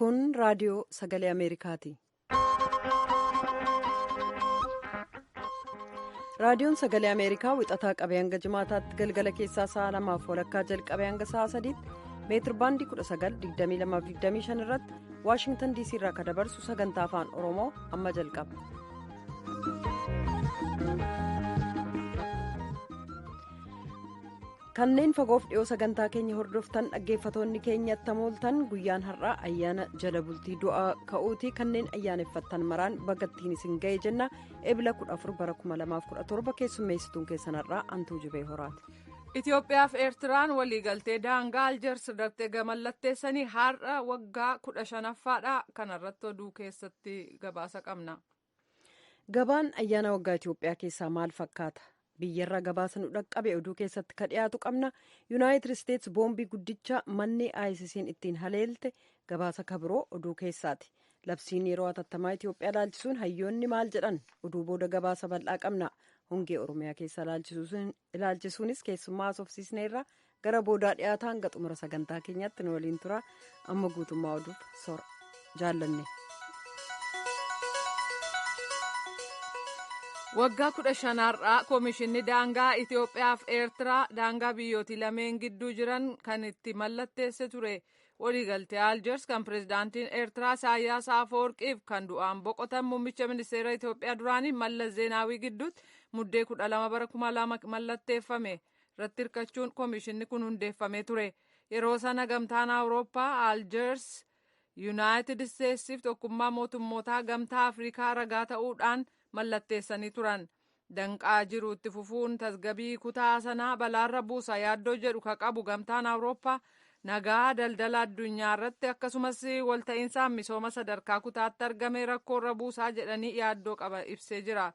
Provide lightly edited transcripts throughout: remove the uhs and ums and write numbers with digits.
Kun raadiyoo sagalee Ameerikaati. Raadiyoon sagalee Ameerikaa wixataa qabee hanga jimaataatti galgala keessaa sa'a 2:30 jalqabee hanga sa'a 3tti meetir baandii 19,2225 irratti Waashingtan DC irraa kan dabarsu sagantaa afaan Oromoo amma jalqaba. Kanneen fagoof dhiyoo sagantaa keenya hordoftan dhaggeeffatoonni keenya attamooltan guyyaan har'aa ayyaana jala bultii du'aa ka'uuti kanneen ayyaaneffattan maraan bagattiin isin ga'e jenna ebila 14 bara 2017 keessummeessituun keessan har'aa Antuu Jibee Horaati. Itoophiyaa fi Eertiraan waliigaltee daangaa Aljeers irratti mallatteessanii har'a waggaa 15ffaadha. Kanarratti oduu keessatti gabaasa qabna. Gabaan ayyaana waggaa Itoophiyaa keessaa maal fakkaata? Biyyarraa gabaasa nu dhaqqabe oduu keessatti ka dhiyaatu qabna. Yuunaayitid Isteets boombii guddicha manni ISIS'n ittiin haleelte gabaasa kabiroo oduu keessaati. Labsiin yeroo hatattamaa Itoophiyaa laalchisuun hayyoonni maal jedhan oduu booda gabaasa bal'aa qabna. Hongee Oromiyaa keessaa ilaalchisuunis keessummaa haasofsiisneerra gara boodaa dhiyaata. Hanga xumura sagantaa keenyaatti nu waliin tura. Amma guutummaa oduuf sora jaallanne. Waggaa 15har'aa Koomishinni Daangaa Itoophiyaa fi Eertiraa daangaa biyyootii lameen gidduu jiran kan itti mallatteesse ture. Waliigaltee Aljeers kan pirezidaantiin Eertiraa Isaayyaas Afawarqiif kan du'aan boqotan muummicha ministeera Itoophiyaa duraanii Mallas Zeenaawii gidduutti muddee 12 bara 2000 mallatteeffame irratti hirkachuun koomishinni kun hundeeffamee ture. Yeroo sana gamtaan Awurooppaa Aljeers Yuunaayitid Isteetsiif tokkummaa mootummootaa gamtaa Afrikaa ragaa ta'uudhaan mallatteessanii turan. Danqaa jiru itti fufuun tasgabbii kutaa sanaa balaarra buusa yaaddoo jedhu ka qabu gamtaan Awurooppaa nagaa daldala addunyaa irratti akkasumas walta'insaan misooma sadarkaa kutaatti argame rakkoorra buusaa jedhanii yaaddoo qaba ibsee jira.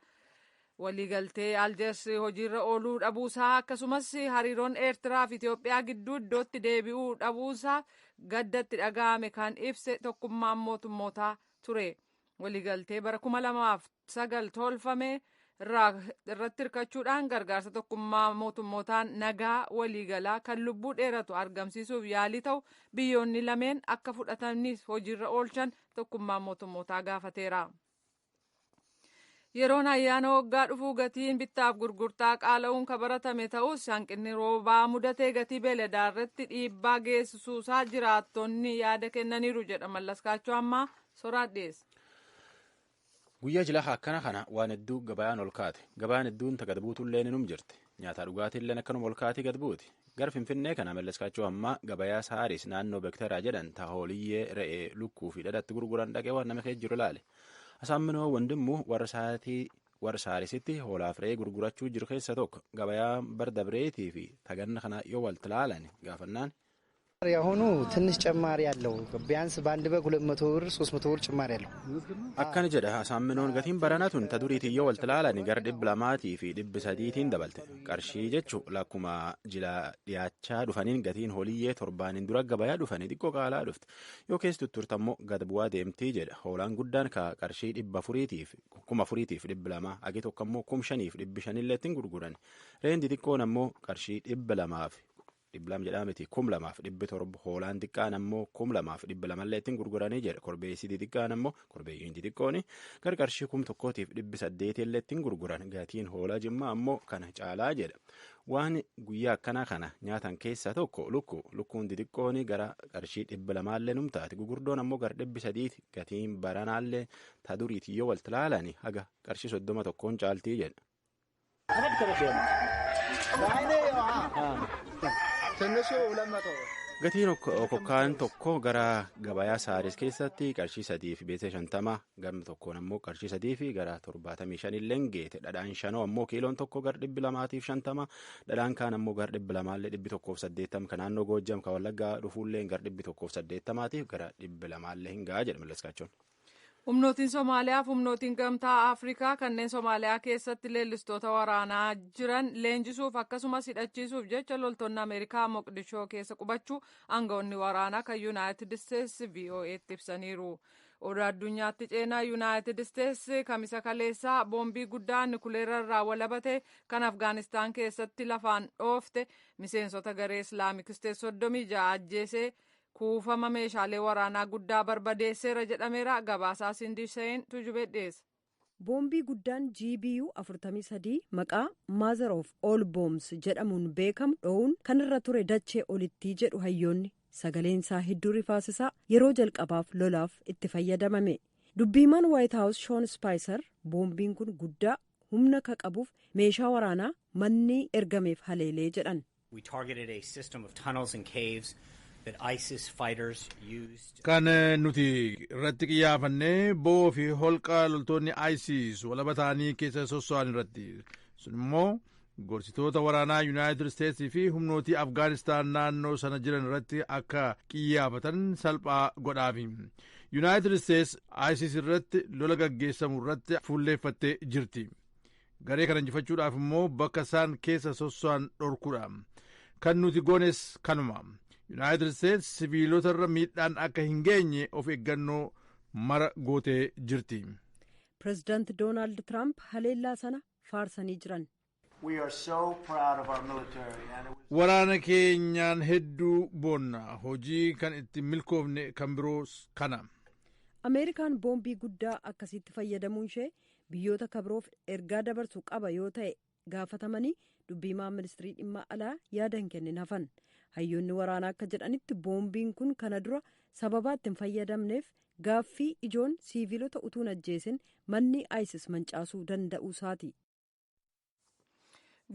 Waliigaltee Aljeers hojiirra ooluu dhabuusaa akkasumas hariiroon Eertiraa fi Itoophiyaa gidduu iddootti deebi'uu dhabuusaa gaddatti dhaga'ame kan ibse tokkummaan mootummootaa ture. Waliigaltee bara 2009 tolfame irratti hirkachuudhaan gargaarsa tokkummaa mootummootaan nagaa waliigalaa kan lubbuu dheeratu argamsiisuuf yaalii ta'u biyyoonni lameen akka fudhataniif hojiirra oolchan tokkummaa mootummootaa gaafateera. Yeroon ayyaana waggaa dhufuu gatiin bittaaf gurgurtaa qaala'uun kan baratame ta'us hanqinni roobaa mudatee gatii beeladaa irratti dhiibbaa geessisuusaa jiraattonni yaada kennaniiru jedha Mallaskaachoo ammaa soraat dhiyeesse. Guyyaa jilaha akkana kana waan hedduu gabayaan ol kaate. Gabayaan hedduun ta gad buutullee ni jirti. Nyaataa dhugaatiilleen akkanuma ol kaatee gad buuti. Gara Finfinnee kana Mallaskaachoo ammaa gabayaa Saaris naannoo Beektaraa jedhan ta hooliyyee re'ee lukkuu fi dhadhatti gurguran dhaqee waan nama keessa jiru ilaale. Asaamminoo Wandimmu warra Saarisitti hoolaaf re'ee gurgurachuu jiru keessa tokko gabayaa bardabreetii fi taganna kana yoo walitti ilaalan gaafannaan. የአሁኑ ትንሽ ጭማሪ አለው። ቢያንስ በአንድ በግ 200 ብር 300 ብር ጭማሪ አለው። Akkana jedha Asaamminoon gatiin baranaa tun ta duriitiin yoo walitti ilaalan gara 200 fi 300tiin dabalte. Qarshii jechuun lakkuma jila dhiyaachaa dhufaniin gatiin holiyyee torbaaniin dura gabayaa dhufanii xiqqoo qaalaa dhufte. Yoo keessa tutturtammoo gad bu'aa deemtii jedha. Hoolaan guddaan ka qarshii 4,200 agi tokko ammoo 5,500 ittiin gurguran. Re'een xixiqqoon ammoo qarshii 200 200 jedhaa miti 2,700 hoolaan xiqqaan ammoo 2,200 ittiin gurguranii jedha. Korbeessii xixiqqaan ammoo korbeeyyiin xixiqqoon gara qarshii 1,800 illee ittiin gurguran. Gatiin hoolaa jimmaa ammoo kana caalaa jedha. Waan guyyaa akkanaa kana nyaatan keessaa tokko lukkuu. Lukkuun xixiqqoon gara qarshii 200 illee num taati. Gugurdoon ammoo gara 300 gatiin baranaallee ta duriitii yoo walitti ilaalan haga qarshii 31 caaltii jedha. Gatiin okokkaan tokko gara gabayaa Saaris keessatti qarshii 3.50 gamni tokkoon ammoo qarshii 3 fi gara 75 illee geete. Dhadhaan shanoo ammoo kiiloon tokko gara 250 dhadhaan kaan ammoo gara 200 illee 180 kan naannoo Goojjam kan Wallaggaa dhufuullee gara 180 gara 200 illee hin ga'a jedha Mallaskaachoon. Humnootiin Somaaliyaa fi humnootiin gamtaa Afrikaa kanneen Somaaliyaa keessatti leellistoota waraanaa jiran leenjisuuf akkasumas hidhachiisuuf jecha loltoonni Ameerikaa Moqdishoo keessa qubachuu aangawoonni waraanaa kan Yuunaayitid Isteets VOA'tti ibsaniiru. Oduu addunyaatti ceenaa Yuunaayitid Isteets kamisa kaleessaa boombii guddaa nikuleera irraa walabate kan Afgaanistaan keessatti lafaan dhoofte miseensota garee Islaamik Isteets 36 ajjeesee Kuufama meeshaalee waraanaa guddaa barbadeesseera jedhameera. Gabaasaa Sindiseen Tujubee dhiyeessa. Boombii guddaan GBU 43 maqaa Mother of All Bombs jedhamuun beekamu dho'uun kan irra ture dachee olittii jedhu hayyoonni. Sagaleen isaa hedduu rifaasisaa yeroo jalqabaaf lolaaf itti fayyadamame. Dubbiimaan Waayit Haawus Shoon Spaayiser boombiin kun guddaa humna ka qabuuf meeshaa waraanaa manni ergameef haleelee jedhan. Kan nuti irratti qiyyaafannee bo'oo fi holqa loltoonni ISIS walaba ta'anii keessa sosso'an irratti, sun immoo gorsitoota waraanaa Yuunaayitid Isteetsii fi humnootii Afgaanistaan naannoo sana jiran irratti akka qiyyaafatan salphaa godhaafi. Yuunaayitid Isteets ISIS irratti lola gaggeessamu irratti fuulleeffattee jirti. Garee kana injifachuudhaaf immoo bakka isaan keessa sosso'an dhorkuudha. Kan nuti goones kanuma. Yuunaayitid Isteets sibiilota irra miidhaan akka hin geenye of eeggannoo mara gootee jirti. Pireezidaanti Doonaald Tiraamp haleellaa sana faarsanii jiran. Waraana keenyaan hedduu boonna. Hojii kan itti milkoofne kan biroos kana. Ameerikaan boombii guddaa akkasitti fayyadamuun ishee biyyoota kabiroof ergaa dabarsu qaba yoo ta'e gaafatamanii dubbiimaan ministirii dhimma alaa yaada hin kennin hafan. Hayyoonni waraanaa akka jedhanitti boombiin kun kana dura sababaa itti hin fayyadamneef gaaffii ijoon siiviilota utuu hin ajjeesin manni ISIS mancaasuu danda'uu isaati.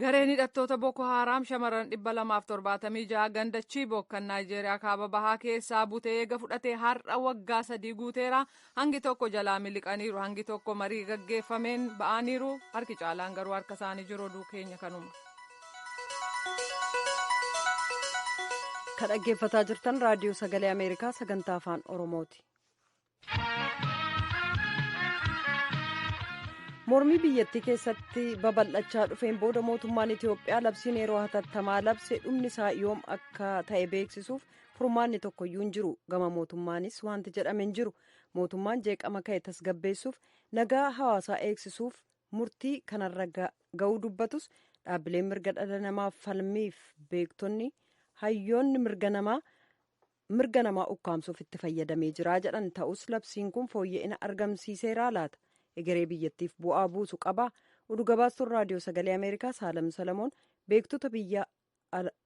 Gareen hidhattoota Boko Haaraam shamarran 276 ganda Chibok kan Naayijeeriyaa kaaba bahaa keessaa butee eega fudhatee har'a waggaa 3 guuteera. Hangi tokko jalaa miliqaniiru, hangi tokko marii gaggeeffameen ba'aniiru, harki caalaan garuu harka isaanii jiru. Oduu keenya kanuma. Kan dhaggeeffataa jirtan raadiyoo sagalee Ameerikaa sagantaa afaan Oromooti. Mormii biyyattii keessatti babal'achaa dhufeen booda mootummaan Itoophiyaa labsiin yeroo hatattamaa labse dhumni isaa yoom akka ta'e beeksisuuf furmaanni tokkoyyuu hin jiru. Gama mootummaanis wanti jedhame hin jiru. Mootummaan jeeqama ka'e tasgabbeessuuf, nagaa hawaasaa eegsisuuf murtii kanarra ga'uu dubbatus, dhaabbileen mirga dhala namaaf falmiif beektonni hayyoonni mirga namaa ukkaamsuuf itti fayyadamee jira jedhan. Ta'us labsiin kun fooyya'ina argamsiiseeraa laata? Egeree biyyattiif bu'aa buusu qaba? Oduu gabaastuun raadiyoo sagalee Ameerikaa Saalam Salamoon beektota biyya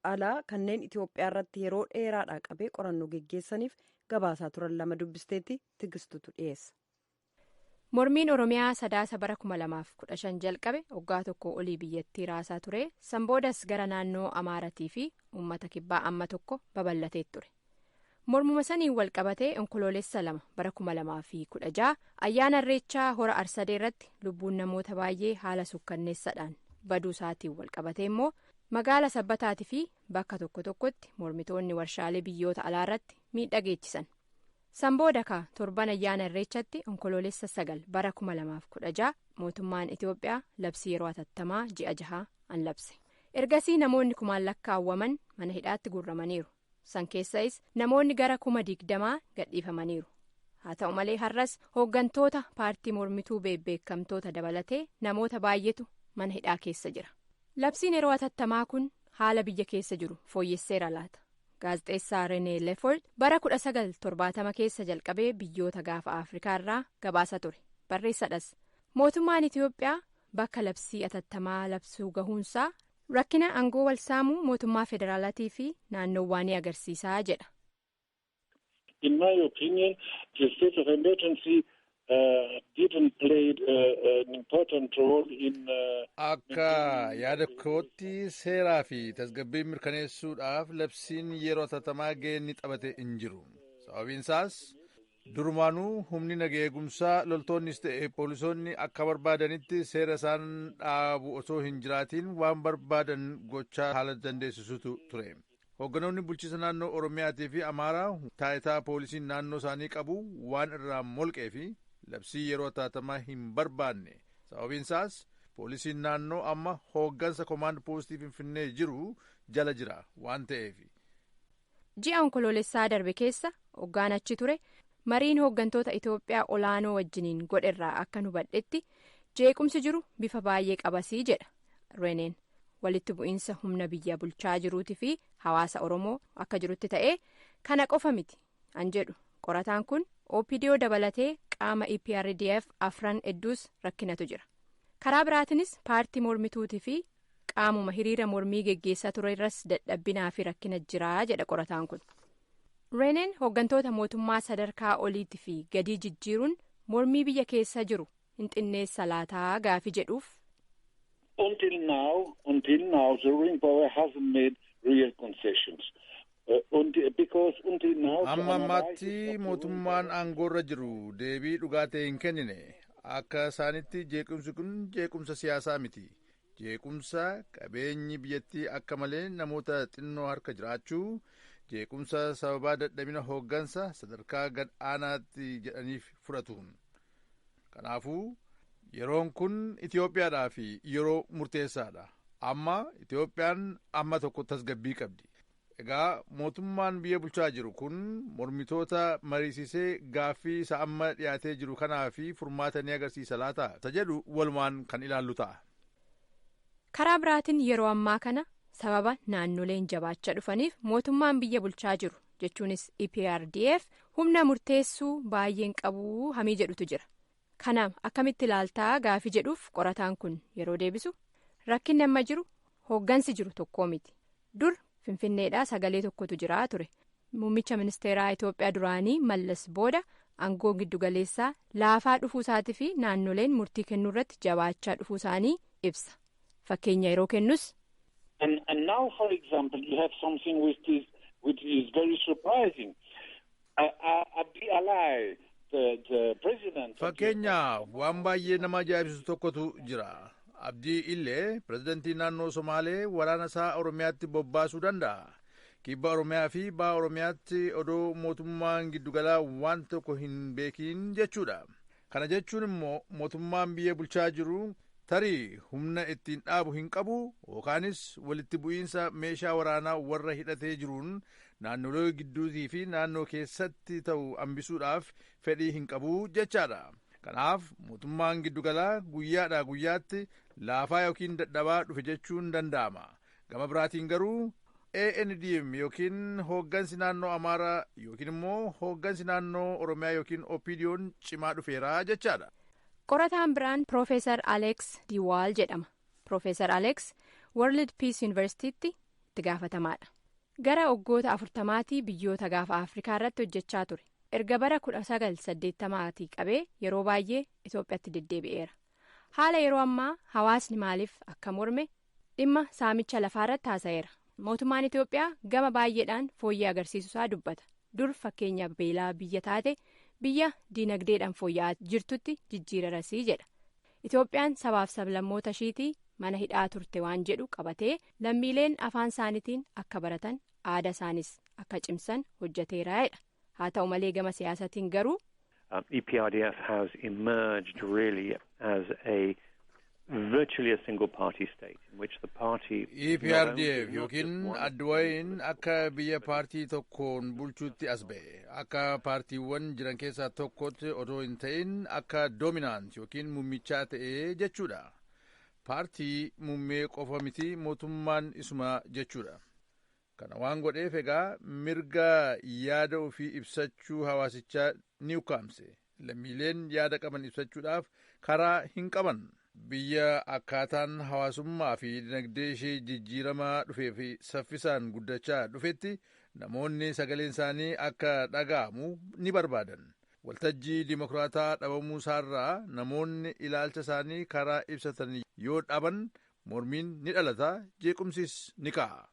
alaa kanneen Itoophiyaa irratti yeroo dheeraadhaa qabee qorannoo geggeessaniif gabaasaa turan lama dubbisteetti, Tigistutu dhiyeessa. Mormiin Oromiyaa Sadaasa bara 2015 jalqabe waggaa tokko olii biyyattii raasaa ture. Sanboodas gara naannoo Amaaratii fi uummata kibbaa amma tokko babal'atee ture. Mormuma saniin wal qabatee Onkoloolessa 2 bara 2016 ayyaana Irreechaa hora Arsadee irratti lubbuun namoota baay'ee haala sukkanneessaadhaan baduu isaatiin wal qabatee immoo magaala Sabbataatii fi bakka tokko tokkotti mormitoonni warshaalee biyyoota alaa irratti miidhaa geessisan. Sanbooda ka torban ayyaana Irreechatti Onkoloolessa 9 bara 2016 mootummaan Itoophiyaa labsii yeroo hatattamaa ji'a 6 an labse. Ergasii namoonni kumaan lakkaawwaman mana hidhaatti guurramaniiru. San keessais namoonni gara 20,000 gadhiifamaniiru. Haa ta'u malee, har'as hooggantoota paartii mormituu beekamtoota dabalatee namoota baay'eetu mana hidhaa keessa jira. Labsiin yeroo hatattamaa kun haala biyya keessa jiru fooyyesseera laata? Gaazexeessaa Renee Lefold bara 1970 keessa jalqabee biyyoota gaafa Afrikaa irraa gabaasa ture, barreessadhas. Mootummaan Itiyoophiyaa bakka labsii hatattamaa labsuu gahuunsaa rakkina aangoo walsaamuu mootummaa federaalaatii fi naannoowwanii agarsiisaa jedha. In my opinion, the state of emergency didn't play an important role in. Akka yaada kootti, seeraa fi tasgabbii mirkaneessuudhaaf labsiin yeroo hatattamaa gahee inni taphate hin jiru. Sababiin isaas durumaanuu humni naga eegumsaa loltoonnis ta'e poolisoonni akka barbaadanitti seera isaan dhaabu osoo hin jiraatiin waan barbaadan gochaa haala dandeessisutu ture. Hoogganoonni bulchiisa naannoo Oromiyaatii fi Amaaraa taayitaa poolisiin naannoo isaanii qabu waan irraa molqee fi labsii yeroo hatattamaa hin barbaanne. Sababiin isaas poolisiin naannoo amma hooggansa komaand poostii Finfinnee jiru jala jira waan ta'eef. Ji'a Onkoloolessaa darbe keessa hoggaan achi ture mariin hooggantoota Itoophiyaa olaanoo wajjiniin godherraa akka nu hubadhetti, jeequmsi jiru bifa baay'ee qabasii jedha Reneen. Walitti bu'iinsa humna biyya bulchaa jiruutii fi hawaasa Oromoo akka jirutti ta'ee Kana qofa miti an jedhu qorataan kun, OPDO dabalatee qaama EPRDF afran hedduus rakkinatu jira. Karaa biraatiinis paartii mormituutii fi qaamuma hiriira mormii geggeessaa ture irras dadhabbinaa fi rakkina jiraa jedha qorataan kun. Reeneen hooggantoota mootummaa sadarkaa oliitii fi gadii jijjiiruun mormii biyya keessa jiru hin xinneessa laataa gaafi jedhuuf. Until now, the ruling power hasn't made real concessions. Because until now. Amma ammaatti mootummaan aangoorra jiru deebii dhugaa ta'e hin kennine. Akka isaanitti jeequmsi kun jeequmsa siyaasaa miti. Jeequmsa qabeenyi biyyattii akka malee namoota xinnoo harka jiraachuu, jeequmsa sababaa dadhabina hooggansa sadarkaa gad aanaatti jedhaniif fudhatuun. Kanaafuu yeroon kun Itoophiyaadhaaf yeroo murteessaadha. Amma Itoophiyaan amma tokko tasgabbii qabdi. Egaa mootummaan biyya bulchaa jiru kun mormitoota mariisisee gaaffii isa amma dhiyaatee jiru kanaa fi furmaata ni agarsiisa laata isa jedhu walumaan kan ilaallu ta'a. Karaa biraatiin yeroo ammaa kana sababa naannoleen jabaachaa dhufaniif mootummaan biyya bulchaa jiru, jechuunis EPRDF, humna murteessuu baay'een qabuu hamii jedhutu jira. Kana akkamitti ilaaltaa gaafii jedhuuf qorataan kun yeroo deebisu, rakkinni amma jiru hooggansi jiru tokkoo miti. Dur Finfinneedhaa sagalee tokkotu jiraa ture. Muummicha ministeeraa Itoophiyaa duraanii Mallas booda aangoo giddugaleessaa laafaa dhufuu isaatii fi naannoleen murtii kennuu irratti jabaachaa dhufuu isaanii ibsa. Fakkeenya yeroo kennus. And now, for example, you have something which is very surprising. Abdi Iley, the president. Fakkeenyaaf, waan baay'ee nama ajaa'ibsiisu tokkotu jira. Abdii Illee, pirezidantii naannoo Somaalee, waraana isaa Oromiyaatti bobbaasuu danda'a. Kibba Oromiyaa fi Baha Oromiyaatti odoo mootummaan giddugalaa waan tokko hin beekin jechuudha. Kana jechuun immoo mootummaan biyya bulchaa jiru tarii humna ittiin dhaabu hin qabu, yookaanis walitti bu'iinsa meeshaa waraanaa warra hidhatee jiruun naannolee gidduutii fi naannoo keessatti ta'u hambisuudhaaf fedhii hin qabu jechaadha. Kanaaf mootummaan giddugalaa guyyaadhaa guyyaatti laafaa yookiin dadhabaa dhufe jechuun danda'ama. Gama biraatiin garuu ANDM yookiin hooggansi naannoo Amaaraa yookiin immoo hooggansi naannoo Oromiyaa yookiin OPDO'n cimaa dhufeera jechaadha. Qorataan biraan Piroofeesar Aleeks Diwaal jedhama. Piroofeesar Aleeks World Peace Universitytti itti gaafatamaadha. Gara waggoota 40maatii biyyoota gaafa Afrikaa irratti hojjechaa ture. Erga bara 1980maatii qabee yeroo baay'ee Itoophiyaatti deddeebi'eera. Haala yeroo ammaa, hawaasni maaliif akka morme, dhimma saamicha lafaa irratti haasa'eera. Mootummaan Itoophiyaa gama baay'eedhaan fooyyee agarsiisuusaa dubbata. Dur fakkeenya beelaa biyya taate biyya diinagdeedhaan fooyya'aa jirtutti jijjiirarasii jedha. Itoophiyaan sabaaf sablammoota ishiitii mana hidhaa turte waan jedhu qabatee, lammiileen afaan isaaniitiin akka baratan, aadaa isaanis akka cimsan hojjeteera jedha. Haa ta'u malee gama siyaasatiin garuu. EPRDF has emerged really as a virtually a single party state in which the party. EPRDF yookiin Adduwayin akka biyya paartii tokkoon bulchuutti as ba'e. Akka paartiiwwan jiran keessaa tokkotti otoo hin ta'in akka dominant yookiin mummichaa ta'ee jechuudha. Paartii muummee qofa miti, mootummaan isuma jechuudha. Kana waan godheef egaa mirga yaada ofii ibsachuu hawaasichaa ni ukkaamse. Lammiileen yaada qaban ibsachuudhaaf karaa hin qaban. Biyya akkaataan hawaasummaa fi dinagdee ishee jijjiiramaa dhufee fi saffisaan guddachaa dhufetti namoonni sagaleen isaanii akka dhaga'amu ni barbaadan. Waltajjii dimokiraataa dhabamuu isaarraa namoonni ilaalcha isaanii karaa ibsatan yoo dhaban mormiin ni dhalata, jeequmsis ni ka'a.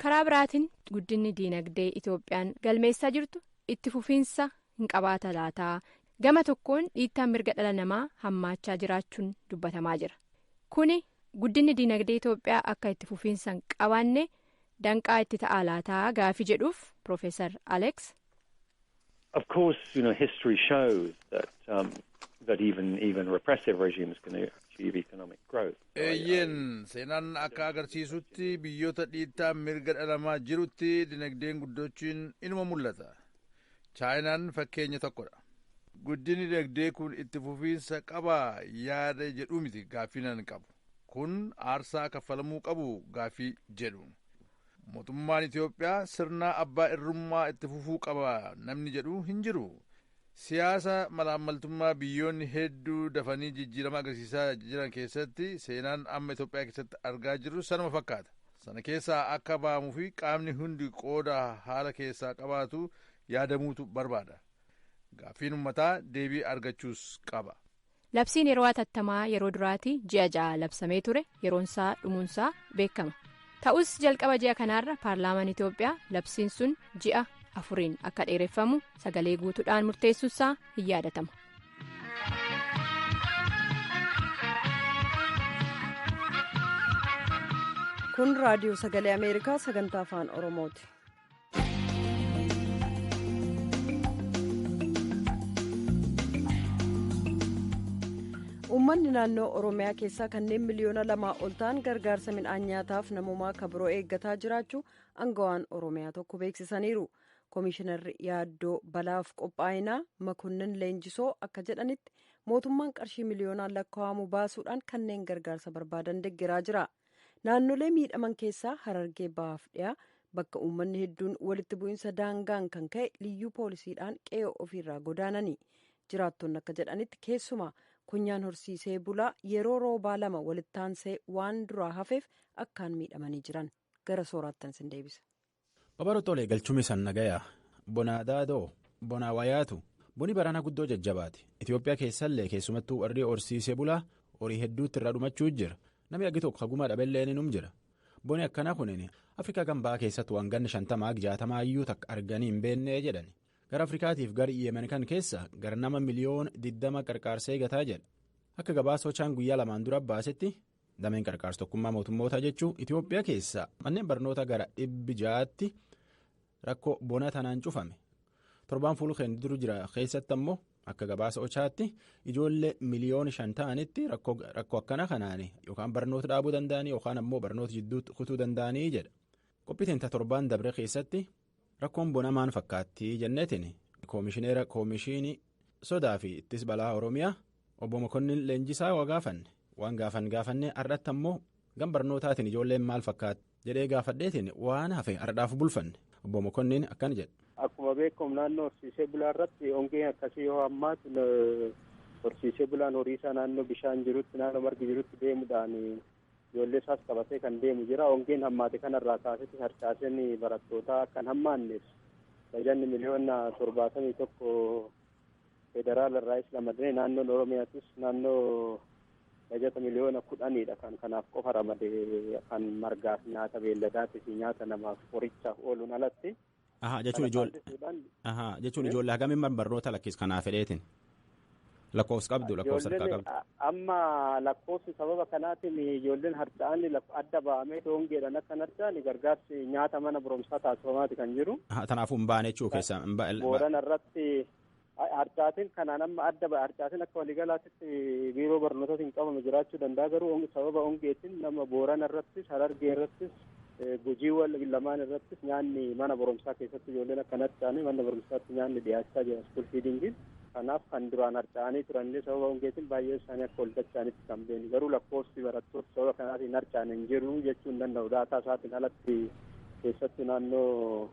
Karaa biraatiin guddinni diinagdee Itoophiyaan galmeessaa jirtu itti fufiinsa hin qabaata laataa? Gama tokkoon dhiittaan mirga dhala namaa hammaachaa jiraachuun dubbatamaa jira. Kuni guddinni diinagdee Itoophiyaa akka itti fufiinsa hin qabaanne danqaa itti ta'a laataa gaafii jedhuuf Piroofeesar Aleeks. Of course, history shows that even repressive regimes can achieve economic growth. Eeyyeen, seenaan akka agarsiisutti biyyoota dhiittaa mirga dhala namaa jirutti dinagdeen guddachuun inuma mul'ata. Chaayinaan fakkeenya tokkodha. Guddinni dinagdee kun itti fufiinsa qabaa yaada jedhu miti gaaffii nan qabu. Kun aarsaa kaffalamuu qabu gaaffii jedhu. Mootummaan Itoophiyaa sirna abbaa irrummaa itti fufuu qaba namni jedhu hin jiru. Siyaasa malaammaltummaa biyyoonni hedduu dafanii jijjiirama agarsiisaa jiran keessatti seenaan amma Itoophiyaa keessatti argaa jirru sanuma fakkaata. Sana keessaa akka ba'amuu fi qaamni hundi qooda haala keessaa qabaatu yaadamuutu barbaada. Gaaffiin uummataa deebii argachuus qaba. Labsiin yeroo hatattamaa yeroo duraati ji'a 6 labsamee ture yeroonsaa dhumuunsaa beekama. Ta'us jalqaba ji'a kanaarra paarlaamaan Itoophiyaa labsiin sun ji'a 4 akka dheereffamu sagalee guutuudhaan murteessuusaa hin yaadatama. Kun raadiyoo sagalee Ameerikaa sagantaa afaan Oromooti. Uummanni naannoo Oromiyaa keessaa kanneen miliyoona 2 ol ta'an gargaarsa midhaan nyaataaf namoomaa akka biroo eeggataa jiraachuu aangawaan Oromiyaa tokko beeksisaniiru. Komishinarri yaaddoo balaaf qophaa'inaa Makonnin Leenjisoo akka jedhanitti mootummaan qarshii miliyoonaan lakkaa'amu baasuudhaan kanneen gargaarsa barbaadan deeggaraa jira. Naannolee miidhaman keessaa Harargee Bahaaf dhiyaa bakka uummanni hedduun walitti bu'iinsa daangaan kan ka'e liyyuu poolisiidhaan qe'ee ofiirraa godaanani. Jiraattonni akka jedhanitti keessumaa kunyaan horsiisee bulaa yeroo roobaa 2 walitti aansee waan duraa hafeef akkaan miidhamanii jiran. Gara sooraattan sin deebisa. Babarootoolee galchuun isaan nagayaa bonaa daadoo bonaa wayaatu boni barana guddoo jajjabaati. Itoophiyaa keessallee keessumattuu warri horsiisee bulaa horii hedduutti irraa dhumachuu jira. Namni agi tokko haguma dhabellee ni jira. Boni akkana kunin Afrikaa gambaa keessatti waan ganna 50 60 iyyuu takka arganii hin beennee jedhan. Gara Afrikaatiif gara Yemen kan keessa gara nama miliyoona 20 qarqaarsa eegataa jedha. Akka gabaasa Ochaan guyyaa 2 dura baasetti dameen qarqaarsa tokkummaa mootummootaa jechuun Itoophiyaa keessa manneen barnoota gara 600tti rakkoo bona tanaan cufame. Torbaan fuulkeen duru jira keessatti ammoo akka gabaasa Ochaatti ijoollee miliyoona 5 ta'anitti rakkoo akkana kanaan yookaan barnoota dhaabuu danda'anii yookaan ammoo barnoota jidduutti kutuu danda'anii jedha. Qophiitiin torbaan dabre keessatti rakkoon bona maan fakkaatti jenneetiin koomishineera koomishinii sodaa fi ittis balaa Oromiyaa obbo Mokonnin Leenjisaa waa gaafanne waan gaafanne har'atti ammoo gan barnootaatiin ijoolleen maal fakkaatti jedhee gaafadheetiin waan hafe har'aaf bulfanne obbo Mokonnin akkana jedha. Akkuma beekamu naannoo horsiisee bulaa irratti hongeen akkasii yoo hammaatu horsiisee bulaan horii isaa naannoo bishaan jirutti naannoo margi jirutti deemuudhaan ijoollee isaas qabatee kan deemu jira. Hongeen hammaate kanarraa kaasetti harcaaseen barattootaa kan hammaanneef bajanni miliyoona 71 federaala irraayis ramadee naannoon Oromiyaatis naannoo bajata miliyoona 10dha kan kanaaf qofa ramadee kan margaaf nyaata beelladaatii fi nyaata namaaf qorichaaf ooluun alatti. Jechuun ijoollee hagamiin barnoota lakkis kanaaf fedheetiin lakkoofsa qabdu lakkoofsa harkaa qabdu. Amma lakkoofsi sababa kanaatiin ijoolleen harca'an adda ba'amee hongeedhaan akka hin harca'an gargaarsi nyaata mana barumsaa taasifamaati kan jiru. Kanaafuu hin baane jechuu keessa. Boorana irratti harcaatiin kanaan amma adda ba'a harcaatiin akka waliigalaatti biiroo barnootaatiin qabame jiraachuu danda'a garuu sababa hongeetiin nama Boorana irrattis Harargee irrattis. Gujiiwwan lamaan irrattis nyaanni mana barumsaa keessatti ijoolleen akka harca'anii mana barumsaatti nyaanni dhiyaachaa jira school feedingiin. Kanaaf kan duraan harca'anii turanillee sababa hongeetiin baay'ee isaanii akka ol dacha'anitti kan beenu garuu lakkoofsi barattoota sababa kanaatiin harca'an hin jiru jechuu hin danda'u. Daataa isaatiin alatti keessattuu naannoo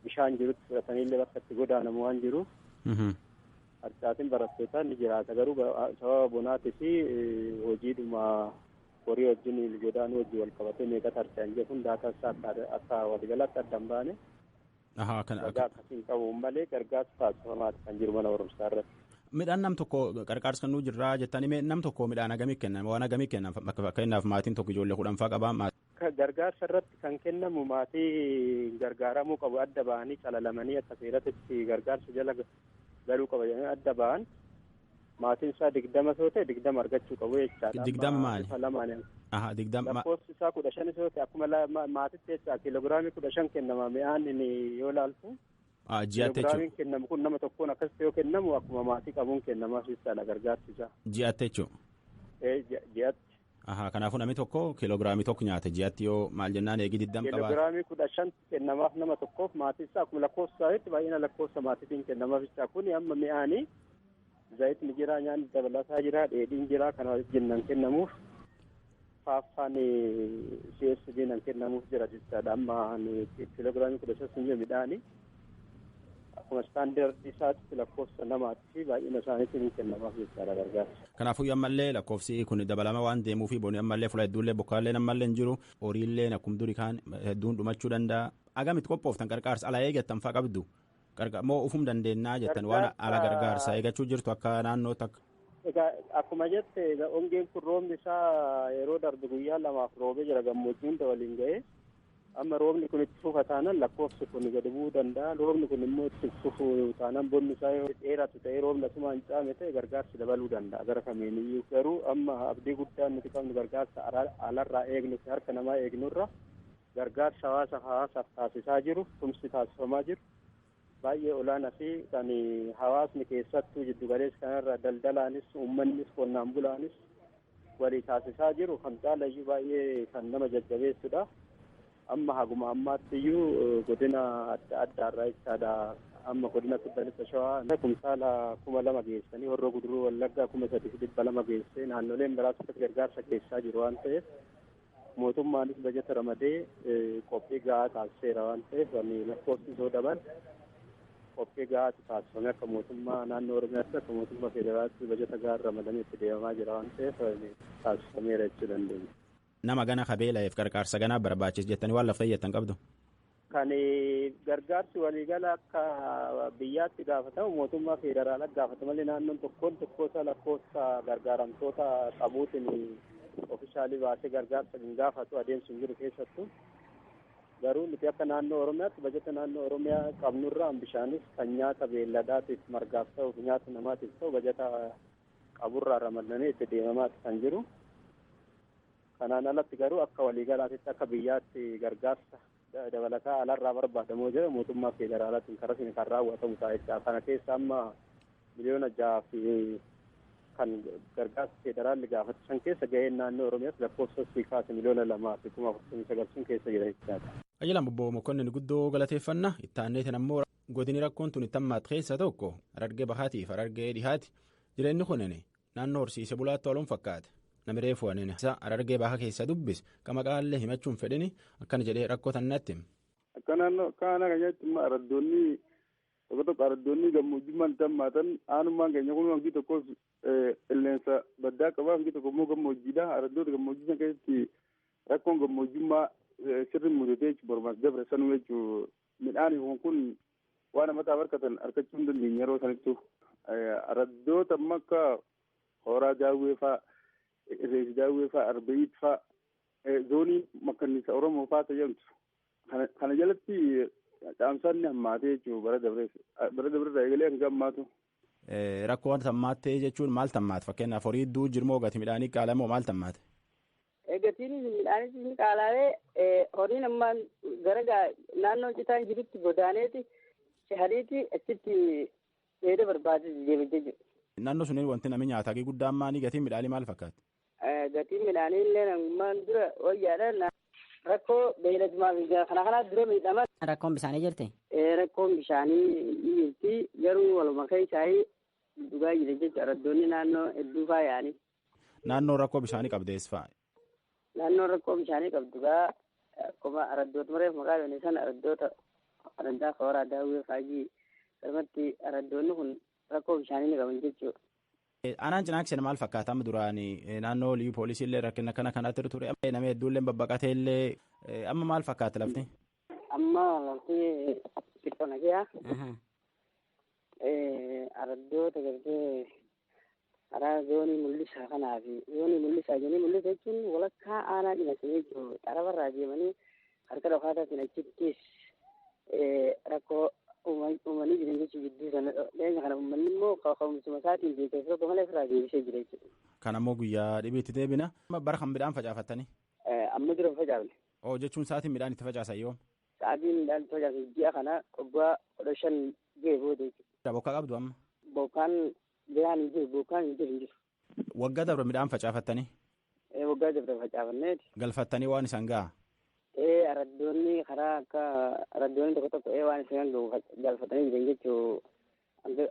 bishaan jirutti fudhataniillee bakka itti godaanamu waan jiruuf harcaatiin barattootaa ni jiraata garuu sababa bonaatii fi hojiidhuma horii wajjin godaanuu wajjin wal qabatee meeqatu harca'an jedhu kun daataa isaa akka waliigalaatti adda hin baane. Ragaa akkasiin qabuun malee gargaarsa taasifamaati kan jiru mana barumsaa irratti. Midhaan nam tokko qarqaarsa kennuu jirraa jettanii nam tokko midhaan hagamii kennan waan hagamii kennan fakkeenyaaf maatiin tokko ijoollee 10 fa'aa qabaa. Gargaarsa irratti kan kennamu maatii gargaaramuu qabu adda ba'anii calalamanii akka seeratti gargaarsa jala galuu qaba jedhanii adda ba'an. Maatiin isaa 20 yoo ta'e 20 argachuu qabu jechaadha. 20 maali? 20. Lakkoofsi isaa 15 yoo ta'e akkuma maatitti jecha kiiloogiraamii 15 kennama mi'aan yoo laaltu. Ji'aatti jechuudha. Kiiloogiraamiin kennamu kun nama tokkoon akkasitti yoo kennamu akkuma maatii qabuun kennamaaf jechaadha gargaarsi isaa. Ji'aatti jechuudha. Ji'aatti. Kanaafuu namni tokko kiiloogiraamii tokko nyaata ji'aatti yoo maal jennaan eegi 20 qabaa. Kiiloogiraamii 15 kennamaaf nama tokkoof maatii isaa akkuma lakkoofsa isaatti baay'ina lakkoofsa maatiitiin kennamaaf jecha kuni amma mi'aanii. Zayitni jira, nyaanni dabalataa jira, dheedhiin jira, kana wajjin nan kennamuuf faaffaan CSD nan kan kennamuuf jira jechaadha. Amma kiiloogiraamii 15 sun midhaanii akkuma istaandardii isaatti lakkoofsa namaatti fi baay'ina isaaniitiin hin kennamaaf jechaadha gargaarsa. Kanaafuu ammallee lakkoofsi kun dabalama waan deemuufi booni ammallee fuula hedduullee bokkaallee ammallee hin jiru horiillee akkuma durii kaan hedduun dhumachuu danda'a. Agamitti qophooftan qarqaarsa alaa eegattan fa'aa qabdu moo ufum dandeennaa jettan waan ala gargaarsa eegachuu jirtu akka naannootti akka. Egaa akkuma jette hongeen kun roobni isaa yeroo darbe guyyaa lamaaf roobee jira gammoojjii hunda waliin ga'ee amma roobni kun itti fufa taanaan lakkoofsi kun gadi bu'uu danda'a. Roobni kun immoo itti fufu taanaan bonni isaa yoo dheeratu ta'ee roobni asuma hin caame ta'e gargaarsi dabaluu danda'a gara kamiiniyyuu. Garuu amma abdii guddaan nuti qabnu gargaarsa alarraa eegnu fi harka namaa eegnurra gargaarsa hawaasa hawaasaaf taasisaa jiru tumsi taasifamaa jiru baay'ee olaanaa fi kan hawaasni keessattuu jiddugaleessa kanarra daldalaanis uummannis qonnaan bulaanis walii taasisaa jiru kan caalayyuu baay'ee kan nama jajjabeessudha. Amma haguma ammaatti iyyuu godina adda addaarraa jechaadha. Amma godina kibba lixa shawaa kumsaala 2000 geessanii horroo guduruu wallaggaa 3200 geessee naannoleen biraas akkatti gargaarsa geessaa jiru waan ta'eef mootummaanis bajata ramadee qophii gahaa taasiseera waan ta'eef lakkoofsi isoo dabal qophii gahaatu taasifame akka mootummaa naannoo Oromiyaatti akka mootummaa federaalaatti bajata gahaa ramadamee itti deemamaa jira waan ta'eef taasifameera jechuu dandeenya. Nama gana kabeela'eef gargaarsa ganaa barbaachis jettanii waan lafa jettan qabdu. Kan gargaarsi waliigala akka biyyaatti gaafatamu mootummaa federaalaa gaafata malee naannoon tokkoon tokkoosaa lakkoofsa gargaaramtoota qabuutiin ofishaalii baasee gargaarsa hin gaafatu adeemsi hin jiru keessattuu. Garuu nuti akka naannoo Oromiyaatti bajata naannoo Oromiyaa qabnurraa bishaanis kan nyaata beelladaatiif margaaf ta'u nyaata namaatiif ta'u bajata qaburraa ramadamee itti deemamaati kan jiru. Kanaan alatti garuu akka waliigalaatitti akka biyyaatti gargaarsa dabalataa alarraa barbaadamoo jira mootummaa federaalaatiin karaa siin kan raawwatamu ta'a jecha. Kana keessa amma 6,000,000 fi kan gargaarsa federaalli gaafatu san keessa gaheen naannoo Oromiyaas lakkoofsa sii kaase 2,049,000 sun keessa jira jechaadha. Ayyalaan Obbo Mokonnin guddoo galateeffanna itti aanneetiin ammoo godini rakkoon tun itti hammaate keessa tokko Harargee Bahaatiif Harargee Dhihaati. Jireenyi kunin naannoo horsiise bulaatti ooluun fakkaata. Namni reefu ani isa Harargee Bahaa keessa dubbise qama qaallee himachuun fedhini akkana jedhee rakkoo tannatti. Akka naannoo akka aanaa keenyaatti immoo araddoonni tokko tokko araddoonni gammoojjummaan itti hammaatan aanummaan keenya kun hangi tokkos qilleensa baddaa qaba hangi tokko immoo gammoojjiidha. Araddoota gammoojjii sana keessatti rakkoon gammoojjummaa sirri mudatee jechuun barbaas dabre sanuu jechuun midhaan kun waan namataaf harkatan argachuu hin dandeenye yeroo sanittu. Araddoota amma akka horaa daawwee fa'aa Irreessi daawwee fa'aa Arbeeyyit fa'aa zoonii makkanniisa Oromoo fa'aa tajaajiltu. Kana jalatti caamsaan ni hammaatee jechuun bara dabreerraa eegalee hanga hammaatu. Rakkoo hammaattee jechuun maal tammaate fakkeenyaaf horii hedduu jirmoo gati midhaanii qaalamoo maal tammaate? Gatiin midhaanis ni qaala'ee horiin ammaan gara naannoo citaan jirutti godaaneeti hariiti achitti dheeda barbaadee deemee jiru. Naannoo sunneen wanti namni nyaata guddaan maali gatiin midhaanii maal fakkaata? Gatiin midhaanii illee namummaan dura wayyaadha. Rakkoo beeyladumaa fi kana kanaa dura miidhama. Rakkoon bishaanii jirti? Rakkoon bishaanii ni jirti garuu waluma keessaa dhugaa jira jechuudha araddoonni naannoo hedduu faayaani. Naannoo rakkoo bishaanii qabdees fa'a? Naannoon rakkoo bishaanii qabdu gaa akkuma araddoota mareef maqaa yoone sana araddoota araddaa kooraa daawwee faajii galmatti araddoonni kun rakkoo bishaanii ni qaban jechuudha. Aanaan cinaakseen maal fakkaata amma duraan naannoo liyu poolisii illee rakkina kana kanatti ture nama hedduullee babbaqatee illee amma maal fakkaata lafti? Amma lafti xiqqoo nagaa. Araddoota gartee karaa zoonii mul'isaa kanaa fi zoonii mul'isaa jedhanii mul'isa jechuun walakkaa aanaa cinaaksanii jechuudha. Xarafarraa deemanii harka dhokaataatiin achittis rakkoo uumanii jiran jechuun gidduu sana dhiyeenya kana uummanni immoo ka'umsuma isaatiin beeksisa tokko malee ofirraa deebisee jira jechuudha. Kan ammoo guyyaa dhibiitti deebina. Bara kan midhaan facaafattanii? Amma dura hin facaafne. Oo jechuun sa'aatiin midhaan itti facaasan yoom? Sa'aatiin midhaan itti facaasan ji'a kana waggaa 15 ga'e booda jechuudha. Bokkaa qabdu amma? Bokkaan biraan hin jiru bokkaan hin jiru hin jiru. Waggaa dabre midhaan facaafattanii? Waggaa dabre facaafanneeti. Galfattanii waan isaan ga'a? Araddoonni karaa akka araddoonni tokko tokko waan isaan gahu galfatanii jiran jechuu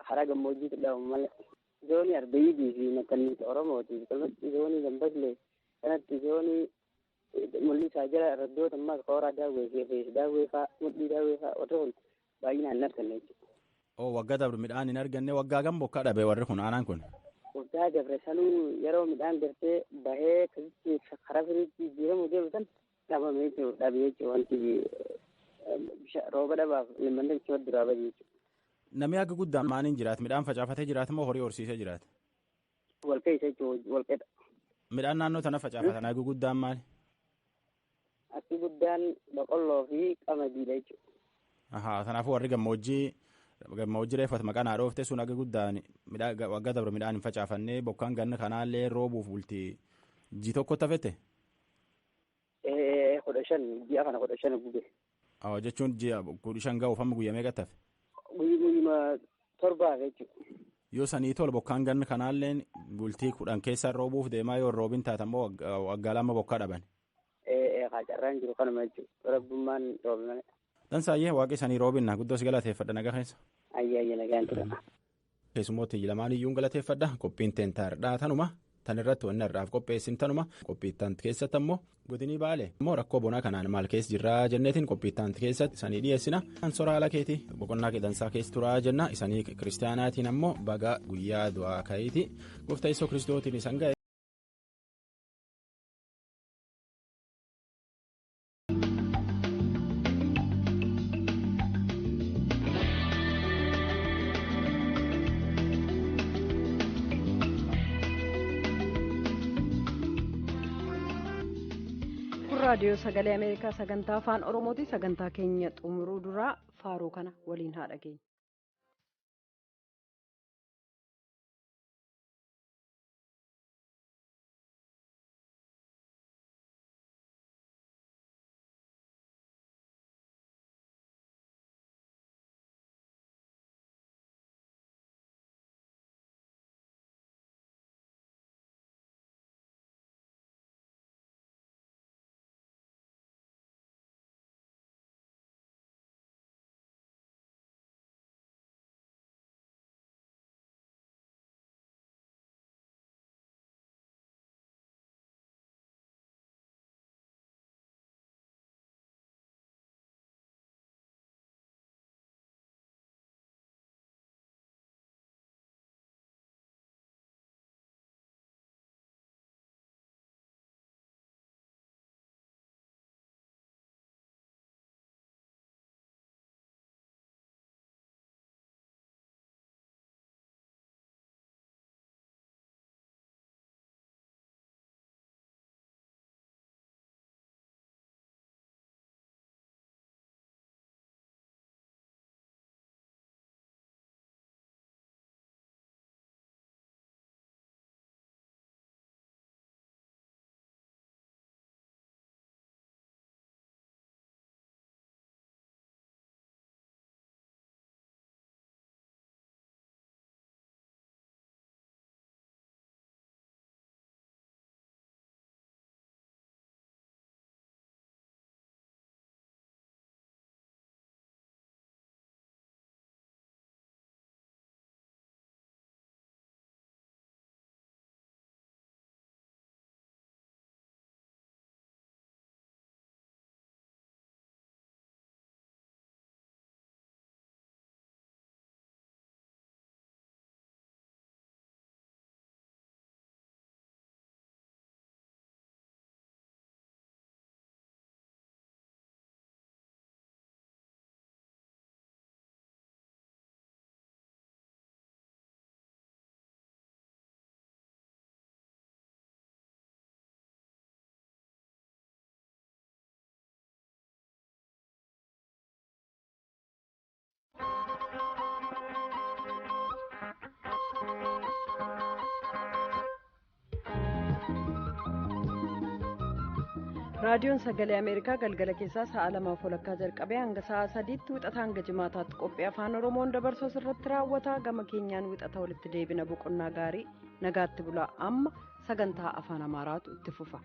karaa gammoojjiitti dhabamu malee. Zoonii Arbeeyyidii fi makkanniisa Oromooti. Akkasumas zoonii Gambaslee kanatti zoonii Mul'isaa jala araddoota ammaas kooraa daawwee fi daawwee fa'aa mudhii daawwee fa'aa warri kun baay'inaan hin arganne jechuudha. Oo waggaa dabre midhaan hin arganne waggaa gam bokkaa dhabe warri kun aanaan kun. Waggaa dabre sanuu yeroo midhaan gartee bahee akkasitti karaa firiitti jijjiiramuu deemu san dhabamee jiru dhabee jiru wanti rooba dhabaaf limmanni achuma duraa badii jechuudha. Namni akka guddaan maaliin jiraata? Midhaan facaafatee jiraata moo horii horsiisee jiraata? Wal keessa jechuun wal qexa. Midhaan naannoo tana facaafatan akka guddaan maali? Akki guddaan boqqolloo fi qamadiidha jechuudha. Ahaa, kanaafuu warri gammoojjii reeffatu maqaan haa dhoofte sun akka guddaan midhaan waggaa dabre midhaan hin facaafannee bokkaan ganna kanaallee roobuuf bultii ji tokkotti hafete? 15 ji'a kana 15 gube. Jechuun ji'a 15 ga'uuf amma guyyaa meeqatti hafe? Guyyuma torbaaf jechuudha. Yoo sanii tola bokkaan ganna kanaalleen bultii 10 keessa roobuuf deemaa yoo roobin taate ammoo waggaa 2 bokkaa dhaban. Carraan jiru kanuma jechuudha. Rabbummaan roobe malee. Dansaayyee waaqi sanii roobinna guddoo si galateeffadha nagaa keessa. Ayyaayye nagaan tura. Keessummoota lamaan iyyuu galateeffadha qophiin teentaardhaa tanuma tan irratti wanni har'aaf qopheessin tanuma qophiittaan keessatti ammoo godinii baale immoo rakkoo bonaa kanaan maal keessa jirraa jenneetiin qophiittaan keessatti isanii dhiyeessina. Soraa ala keeti boqonnaa dansaa keessa turaa jenna isanii kiristaanaatiin ammoo baga guyyaa du'aa ka'iiti gooftaa Yesuus kiristootiin isan ga'e. Raadiyoo sagalee Ameerikaa sagantaa afaan Oromooti. Sagantaa keenya xumuruu duraa faaruu kana waliin haa dhageenyu. Raadiyoon sagalee Ameerikaa galgala keessaa sa'a 2:30 jalqabee hanga sa'a 3tti wixata hanga jimaataatti qophii afaan Oromoon dabarsu irratti raawwata. Gama keenyaan wixata walitti deebina boqonnaa gaarii nagaatti bulaa. Amma sagantaa afaan Amaaraatu itti fufa.